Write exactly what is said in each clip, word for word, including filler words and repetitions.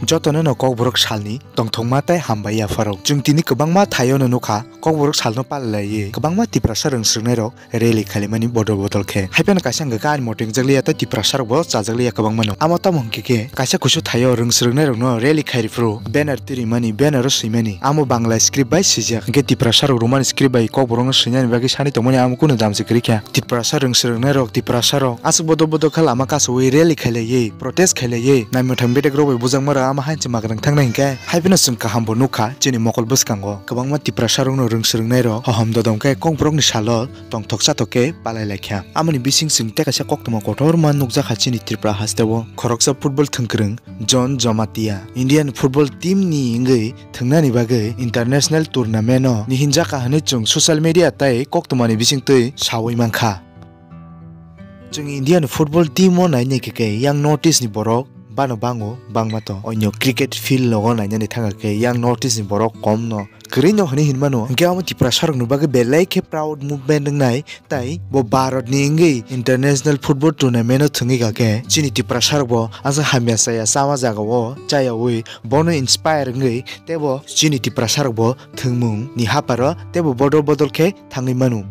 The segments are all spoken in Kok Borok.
Jotono no Kokborok salni tongthokma tei hambai yapharok. Chwng tini kwbangma thaio no nukha, Kokborok salno palaiwi kwbangma Tiprasa rwng swrwngnairok rally khailaimani bodol bodol khe. Haiphano kaisa hwnkhe ani moto wngjakliya tei Tiprasarokbo chajakliya kwbangmano. Amo tamo hwnkhe khe kaisa kusu thaio rwng swrwngnairokno rally khairi phuru banner tirimani, banner o swimani. Amo Bangla script bai swijak. Hwnkhe Tiprasarok Roman script bai Kokborokno swinani bagwi sani tongmani amo kunu damsi kwrwi kha. Tiprasa rwng swrwngnairok, Tiprasarok aswk bodol bodol khe lama kasawi rally khailaiwi, protest khailaiwi, naimwthang bedek rok bai bujakma rok amo hainse magrang thangnai hinkhe, haiphano chwng kaham bo nukha chini mokol bwskango. Kwbangma Tiprasarokno rwng swrwngnairok hohom dodom khe Kokborokni salo tongthok chathok khe palai lai kha. Amoni bising chwng tei kaisa koktwma kotorma nukjakha chini Tripura hasteo. Khoroksa football thwngkwrwng John Jamatia Indian football team ni wngwi thwngnani bagwi international tournament o nihinjaka hwnwi chwng social media tei koktwmani bisingtwi sawi mankha. Chwng Indian football team o nainai khe khe yang North East ni borok bano bango bangma to. Onyo cricket field logo nainani thangkha khe yang North East ni borok kom no kwrwi no hwnwi hinmano. Hwnkhe amo Tiprasarokni bagwi belai khe proud movement wngnai. Tai bo Bharatni wngwi international football tournament o thwngwi kha khe chini Tiprasarokbo aswk hamya chaya chama jagao chayawi bono inspire wngwi teibo chini Tiprasarokbo thwngmungni haparo teibo bodol bodol khe thangwi mano.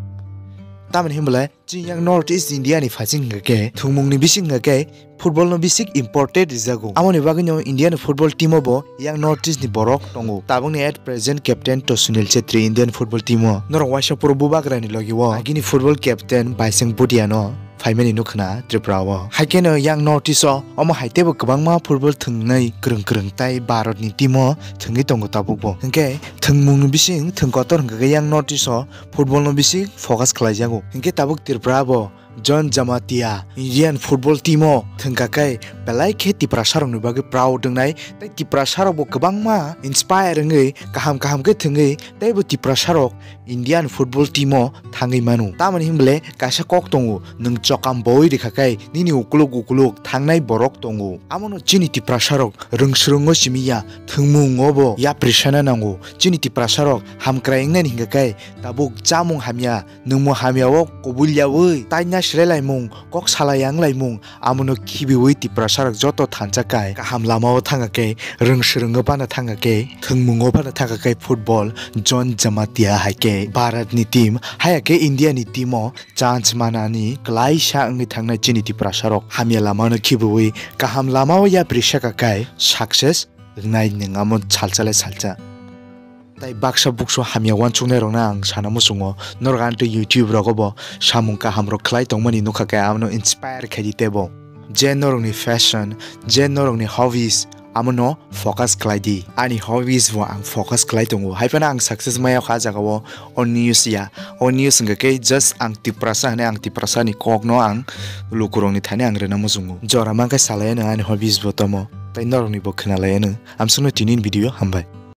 Tamoni hwnbolai chini yang North East India ni phaising hwnkha khe thwngmungni bising hwnkha khe football no bisik important rijago. Amoni bagwi no Indian football team o bo yang North East ni borok tongo. Tabukni at present captain to Sunil Chhetri Indian football team o. Norok waisa phuru bubagrani logi o agini football captain Baiseng Bhutia no phaimani nukha na Tripura o. Haikhe no yang North East o omo hai teibo kwbangma football thwngnai kwrwng kwrwng tai Bharat ni team o thwngwi tongo tabukbo. Hinkhe thwngmung ni bising thwng kotor hwnkha khe yang North East o football no bisik focus khlaijago. Hinkhe tabuk Tripura bo John Jamatia Indian football team o thwngkha khe belai khe Tiprasarokni bagwi proud wngnai tei Tiprasarokbo kwbangma inspire wngwi kaham kaham khe thwngwi teibo Tiprasarok Indian football team o thangwi mano. Tamoni hwnbole kaisa kok tongo, nwng chokam boi rikha khe nini ukuluk ukuluk thangnai borok tongo. Amono chini Tiprasarok rwng swrwngo simi ya, thwngmungo bo yapri sana nango. Chini Tiprasarok hamkrai wngnani hwnkha khe tabuk chamung hamya, nwngmung hamya o kubul yaui taina srelaimung, kok salai yang laimung, amono khibiui Tiprasarok joto thansa kai kaham lama o thangkha khe, rwng swrwngo phano thangkha khe, thwngmungo phano thangkha khe football John Jamatia hai khe Bharat ni team, haya khe India ni team o chance manani klaisa wngwi thangnai chini Tiprasarok hamya lama no khibiui kaham lama o yapri saka kai success wngnai nwng amo salsa le salsa. Tai baksa buksu hamya uansuknairokno ang sana muchungo, norok ani tei YouTube rogo bo samung kahamrok khlai tongmani nukha khe, abono inspire khaidi teibo. Je norokni fashion, je norokni hobbies, abono focus khlai di. Ani hobbies bo ang focus khlai tongo, hai phano ang success maya kha jagao. O news ya, o news wngkha khe just ang Tiprasa hwnwi ang Tiprasani kokno ang lukurokni thani ang rwna muchungo. Jora mankhe salaiano ani hobbies bo tomo, tei norokni bo khwnalaiano. Amsukno tini video hambai.